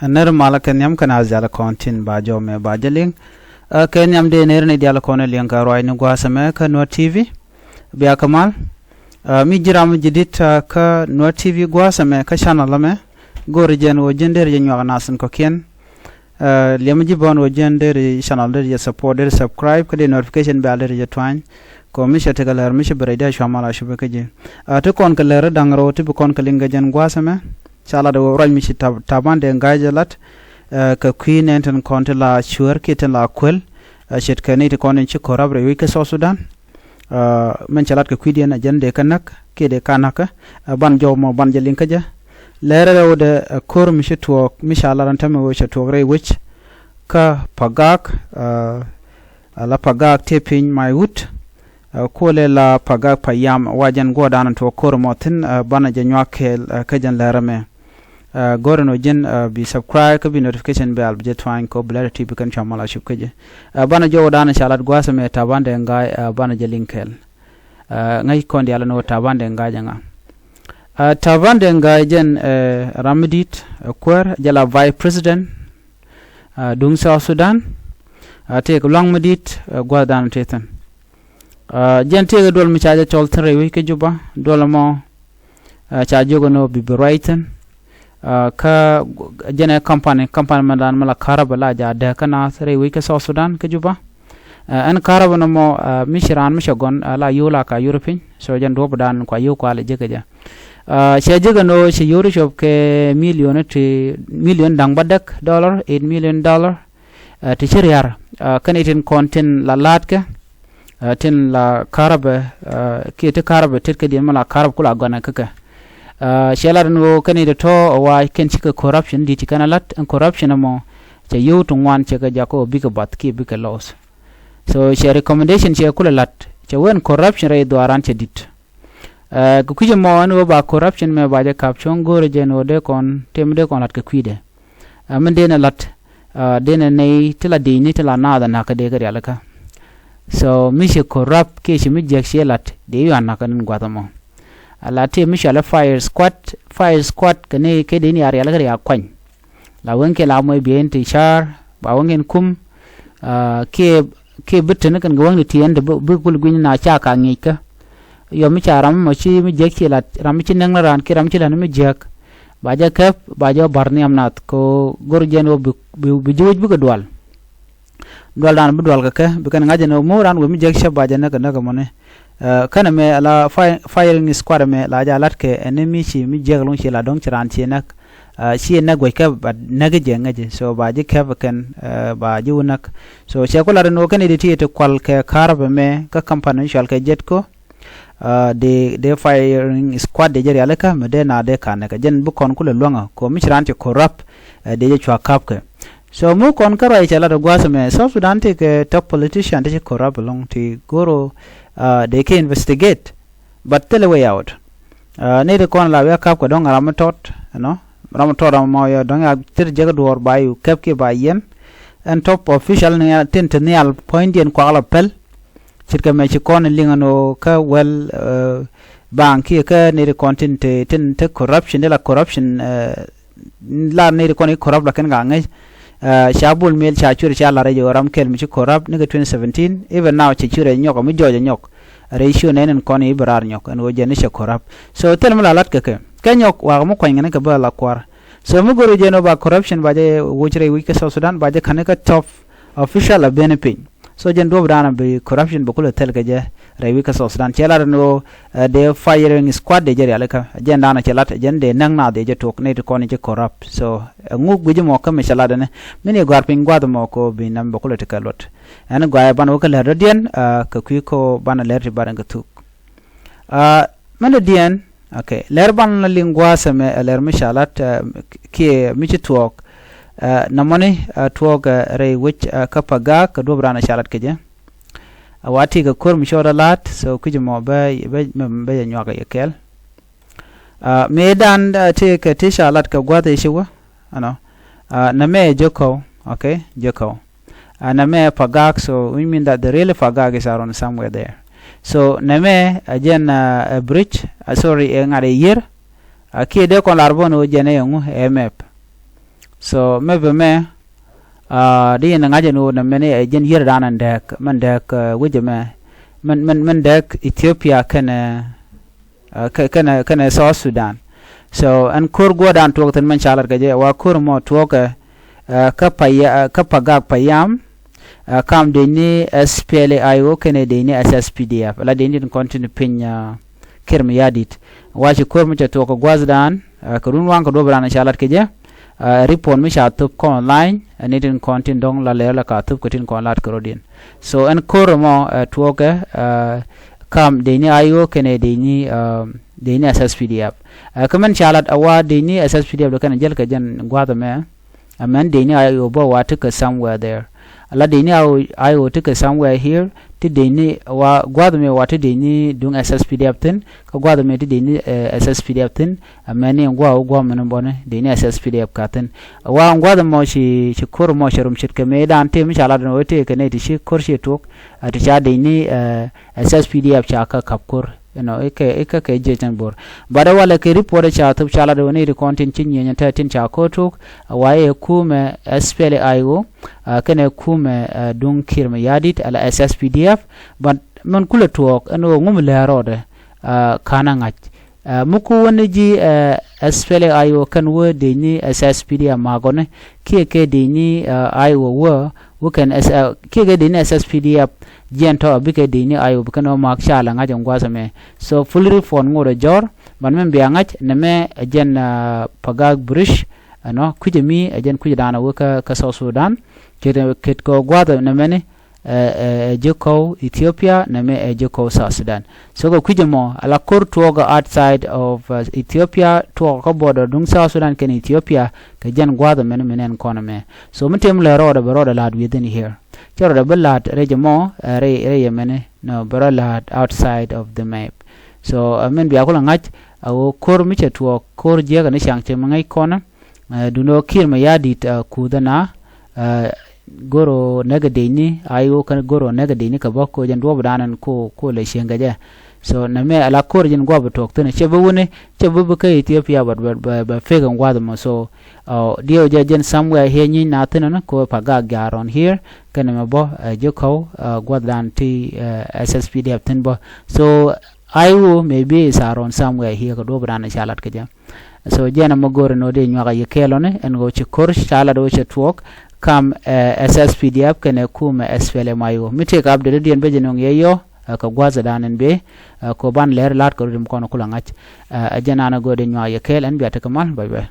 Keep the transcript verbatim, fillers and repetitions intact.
Ner malä kɛ nhiam kɛn a dhial kɔn tin ba jɔmɛ ba jɛ liŋ. Kɛ nhiam dee ner ni dial kɔn liŋ kɛ ruac ni gua̱a̱th ɛmɛ kä Nuer T V. Bia kɛ mal. Mi ji̱ ram ji̱ dit kä Nuer T V gua̱a̱th ɛmɛ kä channel ɛmɛ. Go̱o̱ri jɛn ɣöö ji̱n der jɛ nyuak nath in kɔ̱kiɛn. Liɛm ji̱ bɔn ɣöö ji̱n der channel der jɛ support der subscribe kä der notification bell der jɛ tuany. Kɔ mi cɛ tekɛ lɛr mi ci bi rɛy dee cua mal a cupɛ kä ji̱. Ti kɔn kɛ lɛr da̱ŋ rɛw ti bi kɔn kɛ liŋ kɛ jɛn gua̱a̱th ɛmɛ. Ca lat ɣöö ruac mi ci Taban Deng Gai jɛ lat kɛ kui̱ nɛn tin kɔn ti la cuäär kiɛ tin la kuel. Ce̱tkɛ ni ti kɔn in ci kɔrap rɛy wec kä South Sudan. Mɛn cɛ lat kɛ kui̱diɛn a jɛn dee kä näk kiɛ dee ka näkä. Ban jɔw mɔ ban jɛ liŋ kä jɛ. Lɛrɛ rɛw dɛ ko̱r mi ci tuɔɔk mi ca lat ɛn tämɛ ɣöö cɛ tuɔɔk rɛy wec kä Pagak. La Pagak tëë piny may wut. Kuɔlɛ la Pagak Payam wa jɛn guɔdan tuɔɔk ko̱r mɔ thi̱n. Banɛ jɛ nyuak kɛɛl kä jɛn lɛrɛ mɛ. Go̱rɛ nɔ ji̱n bi subscribe kä bi notification bell bi jɛ tuany kɔ bi lɛt ti bi kɛn cua mal a cup kä jɛ. Banɛ jɔw dan ca lat gua̱a̱th mɛ Taban Deng Gai. Banɛ jɛ liŋ kɛɛl. Ŋäc kɔn dial ni wä Taban Deng Gai jɛ ŋa. Taban Deng Gai jɛn ram mi dit kuäär jɛ la vice president duŋ South Sudan. Tëëk luaŋ mi dit gua̱a̱th dan tëë thi̱n. Jɛn tëëk duɔl mi ca jɛ cɔl thi̱n rɛy wec kä Juba duɔl mɔ. Ca jiök ɛn ɣöö bi bi ruac thi̱n. Kä jɛn ɛ company company mɛ dan mi la karabä la ja dee kä naath rɛy wec kä South Sudan kä Juba. Ɛn karabä nɔmɔ mi ci raan mi cɛ gɔn la yio̱w la ka yio̱w piny so jɛn duɔ̱ɔ̱p dan kua yio̱w kua lɛ jiäkä jɛ. Cɛ jiök ɛn ɣöö cɛ yio̱w ri cop kɛ million ti million da̱ŋ bädäk dollar, eight million dollar. Ti ci riar kɛn itin kɔn tin la la̱a̱tkɛ. Tin la karabɛ kiɛ ti karabɛ tet kä diɛn mi la karabɛ ku la gɔnɛ kä kɛ. Cɛ lat ni ɣöö kɛn itin tɔ̱ wa kɛn cikɛ corruption di ti kɛn a lat ɛn corruption ɛmɔ. Cɛ yio̱w ti ŋuan cɛ kɛ jakä ɣöö bikɛ bath kiɛ bikɛ loss. So cɛ recommendation cɛ kulɛ lat cɛ wen corruption rɛy dhuaaran cɛ dit. Kɛ kui̱c ɛmɔ ɛn ɣöö ba corruption mɛ ba jɛ kap cuɔ̱ŋ go̱o̱rɛ jɛ ɛn ɣöö dee kɔn tëë mi dee kɔn lat kɛ kui̱dɛ. Min dee nɛ lat dee nɛ nɛy ti la di̱i̱cni ti la naath ɛ na̱k kä dee kɛ rialikä. So mi ci corrupt kiɛ ci mi jiäk ci lat dee yua na̱k kä ni̱n gua̱th ɛmɔ. Ala tëë mi cɔalɛ fire squad, fire squad kɛ ni kɛ dee ni a rialikä ria kuany. La weŋ kiɛ la mɔc bieyni ti ca̱a̱r ba weŋ in kum. Kiɛ kiɛ bi teni kɛn kɛ weŋni ti ɛn ti bi kul gui̱ny na ca ka ŋi̱i̱ckä. Yɔ mi ca ram mɔ ci mi jiäk ci lat ram mi ci nɛŋ ni raan kiɛ ram mi ci lat ni mi jiäk. Ba jɛ kɛp ba jɛ bar nhiam nath kɛ go̱r jɛn ɣöö bi ji̱ wec bikɛ dual. Dual dan bi dual kɛ kɛ bi kɛn ŋa̱c jɛ ni ɣöö mo̱o̱ raan wec mi jiäk cä ba jɛ näk kɛ näk ɛmɔni. Känɛ mɛ ala firing squad mɛ la jɛ a lat kɛ ɛn ni mi ci mi jiäk lo̱ŋ ci la dɔ̱ŋ ci raan ci näk. Ci näk guɛc kä ba näk jɛ ŋäc so ba ji̱ kɛp kɛn ba ji̱ wä näk. So cɛ ku lat ni ɣöö kɛn i̱ di ti ti kual kɛ karabɛ mɛ kä company cual kɛ jet ko. Dee dee firing squad dee jɛ rialikä mɛ dee na dee kanɛ kɛ jɛn bi kɔn kulɛ luäŋä kɛ mi ci raan ci corrupt. Dee jɛ cua kap kɛ. So mi kɔn kä ruac cɛ lat gua̱a̱th mɛ South Sudan ti kɛ top politician ti ci corrupt ɛlɔ̱ŋ ti go̱o̱r ɣöö dee kɛ investigate. But thilɛ way out. Ni ti kɔn la wi̱i̱ a kap kɛ dɔ̱ŋ ram mi tɔt ɛnɔ ram mi tɔt ram mɔ yɔ dɔ̱ŋ ya thir jek duɔ̱ɔ̱r ba yu kɛp kiɛ ba yɛn. Ɛn top official ni tin ti nhial puɔ̱nydiɛn kuak la pɛl. Ce̱tkɛ mɛ ci kɔn liŋ ɛn ɣöö kä World Bank kiɛ kä nɛy ti kɔn tin te tin te corruption ti la corruption. Lar nɛy ti kɔn i̱ corrupt la kɛn ka ŋäc. Ca Bol Mel ca cuɛt ca lar i̱ jɛ ɣöö ram kɛl mi ci corrupt nikɛ twenty seventeen even now cɛ cuɛt ɛ nyɔk mi jɔɔc ɛ nyɔk. Rɛy ciö nɛn in kɔn i̱ bi raar nyɔk ɛn ɣöö jɛ ni cɛ corrupt. So thil mi la lat kɛ kɛ kɛ nyɔk wakä mi kuany kɛn kɛ bä la kuar. So mi go̱r jɛ ni ɣöö ba corruption ba jɛ woc rɛy wi̱c kä South Sudan ba jɛ ka̱n ikä top official a ben piny. So jɛn duɔ̱p da̱a̱n bi corruption bi kulɛ thil kɛ jɛ rɛy wi̱c kä South Sudan cɛ lat ni ɣöö dee firing squad dee jɛ rialikä jɛn da̱a̱n cɛ lat jɛn dee näk naath dee jɛ tuɔk ni ti kɔn i̱ jɛ corrupt. So ɛŋu gui̱c mɔ kä mi cɛ lat ɛnɛ mi ni gɔ̱a̱r piny gua̱th mɔ kɛ ɣöö bi nam bi kulɛ ti kɛ luɔt. Ɛn gɔaa ɛ banɛ wä kä lɛr dɔ̱diɛn kɛ kui̱ kä banɛ lɛr ti bar ɛn kɛ thuk. Mɛn dɔ̱diɛn. Okay, lɛr ban la liŋ gua̱a̱th ɛmɛ ɛ lɛr mi ca lat kiɛ mi ci tuɔɔk. Nɔmɔni tuɔɔk rɛy wec kä Pagak kɛ duɔ̱p raan ca lat kɛ jɛ. Wa ti kɛ ko̱r mi cɔɔd a la̱a̱t so kui̱c mɔ bɛ bɛ bɛ jɛ nyuak yɛ kɛɛl. Mëë dan ti kɛ ti ca lat kɛ gua̱a̱th i̱ ci wä ɛnɔ. Nɛmɛ jɛ kɔw. Okay, jɛ kɔw. Nɛmɛ Pagak so which mean that the really Pagak is around somewhere there. So nɛmɛ a jɛn a bridge a sorry ɛ ŋa̱t ɛ yier. A kiɛ dee kɔn lar bɔn ɣöö jɛn ɛ ŋu ɛ map. So mɛ bɛ mɛ di yɛn ŋa̱c ɛn ɣöö nɛ mɛn ɛ jɛn yier dan ɛn dɛɛk mɛn dɛɛk wecɛ mɛ mɛn mɛn mɛn dɛɛk Ethiopia kɛnɛ kɛnɛ kɛnɛ South Sudan. So ɛn ko̱r guɔdan tuɔk thin mɛn ca lat kɛ jɛ wa ko̱r mɔ tuɔkɛ kä paya kä Pagak Payam. Kam dec ni S P L A I O kɛnɛ dec ni S S P D F la dec ni tin kɔn tin piny. Kiir Mayardit wa ci ko̱r mi cɛ tuɔk kɛ gua̱thdan kɛ run waŋ kɛ duɔ̱p ran ca lat kɛ jɛ. Report mi ca thop kɔn online ni tin kɔn tin dɔ̱ŋ la lɛr la ka thop kɛ tin kɔn lat kɛ rɔ̱diɛn. So ɛn ko̱r mɔ tuɔkɛ kam dec ni I O kɛnɛ dec ni dec ni S S P D F. Kä mɛn ca lat a wa dec ni S S P D F dɔ kɛn jäl kɛ jɛn gua̱th ɛmɛ. Amen dec ni I O bä wa tekɛ somewhere there. La dec ni I O tekɛ somewhere here ti dec ni wa gua̱th mi wa ti dec ni duŋ S S P D F thin kä gua̱th mi ti dec ni S S P D F thin. Amen ni gua̱ wä gua̱ mini bɔni dec ni S S P D F ka thin. Wa gua̱th mɔ ci ci ko̱r mɔ ci rum ce̱tkɛ mi dan ti mi ca lat ni wä ti kɛ ni ti ci ko̱r ci tuɔk. Ti ca dec ni S S P D F ca kä kap ko̱r. You know, ikɛ ikɛ kɛ jiec ɛn bo̱r. But ɛ walɛ kɛ report ɛ ca thop ca lat ɛ wä ni ri kɔn tin ci nyieny ɛn tɛ tin ca ko̱r tok ɛ wa ɛ kumɛ S P L A I O kɛnɛ kumɛ duŋ Kiir Mayardit ala S S P D F. But mɛn kulɛ tuɔɔk ɛn ɣöö ŋum lɛ rɔɔdɛ. Kanɛ ŋa̱c mi ku wä ni ji̱ S P L A I O kɛn wä dec ni S S P D F magɔni kiɛ kɛ dec ni I O wä wä kɛn kiɛ kɛ dec ni S S P D F. Jiɛn tɔ bikɛ dec ni I O bikɛ nɔ mak ca la ŋa̱c ɛn gua̱th ɛmɛ. So full report ŋot ɛ jɔr ban mɛn bia ŋa̱c nɛ mɛ ɛ jɛn Pagak Bridge. Ɛnɔ kui̱c ɛmi ɛ jɛn kui̱c dan ɛ wek kä South Sudan. Ket ket kɔ gua̱th ɛ nɛ mɛni ɛ ji̱ kɔw Ethiopia nɛ mɛ ɛ ji̱ kɔw South Sudan. So kɛ kui̱c ɛmɔ ala ko̱r tuɔɔk outside of Ethiopia tuɔɔk kä border duŋ South Sudan kɛn Ethiopia. Kɛ jɛn gua̱th ɛ mɛni mɛni ɛn kɔn ɛmɛ. So mi tim lɛ rɔɔdɛ bɛ rɔɔdɛ la̱t within here. Cɛ rɔɔdɛ bi la̱t rɛy jɛ mɔ ɛ rɛy rɛy jɛ mɛni nɔ bɛ rɔɔdɛ la̱t outside of the map. So ɛ mɛn bia kulɛ ŋa̱c a ɣöö ko̱r mi cɛ tuɔɔk ko̱r jiäkɛ ni caŋ cɛ mi ŋäc kɔn. Ɛ duundɛ ɣöö Kiir Mayardit ɛ kuuth ɛna ɛ go̱r ɣöö näk ɛ dec ni I O kɛn go̱r ɣöö näk ɛ dec ni kɛ bä ko̱ jɛn duɔ̱ɔ̱p dan ɛn ko̱ ko̱ lɛ cieŋ kɛ jɛ. So nɛ mɛ ala ko̱r jɛn gua̱p bi tuɔɔk thi̱n cɛ bi wuni cɛ bi bi kä Ethiopia but bɛ bɛ fek ɛn gua̱th ɛmɔ so. Diɛw jɛ jɛn somewhere here nyieny na thi̱n ɛn ko Pagak ja̱a̱r on here kɛnɛ mɛ bä ɛ ji̱ kɔw gua̱thdan ti S S P D F thi̱n bä. So I O maybe is around somewhere here kɛ duɔ̱ɔ̱p dan ca lat kɛ jɛ. So jɛn ɛmɔ go̱o̱rɛ nɔ dee nyuak a yɛ kɛɛl ɔni ɛn ɣöö ci ko̱r ca lat ɣöö cɛ tuɔɔk kam S S P D F kɛnɛ kumɛ S P L M I O mi tëëk update diɛn bɛ jɛ nöŋ yɛ yɔ kɛ gua̱thdan ɛn bee. Kɛ ban lɛr la̱t kɛ rut ɛm kɔn kulɛ ŋa̱c. Ɛ jɛn an ɛ go̱o̱rɛ dee nyuak a yɛ kɛɛl ɛn bia tekɛ mal bye bye.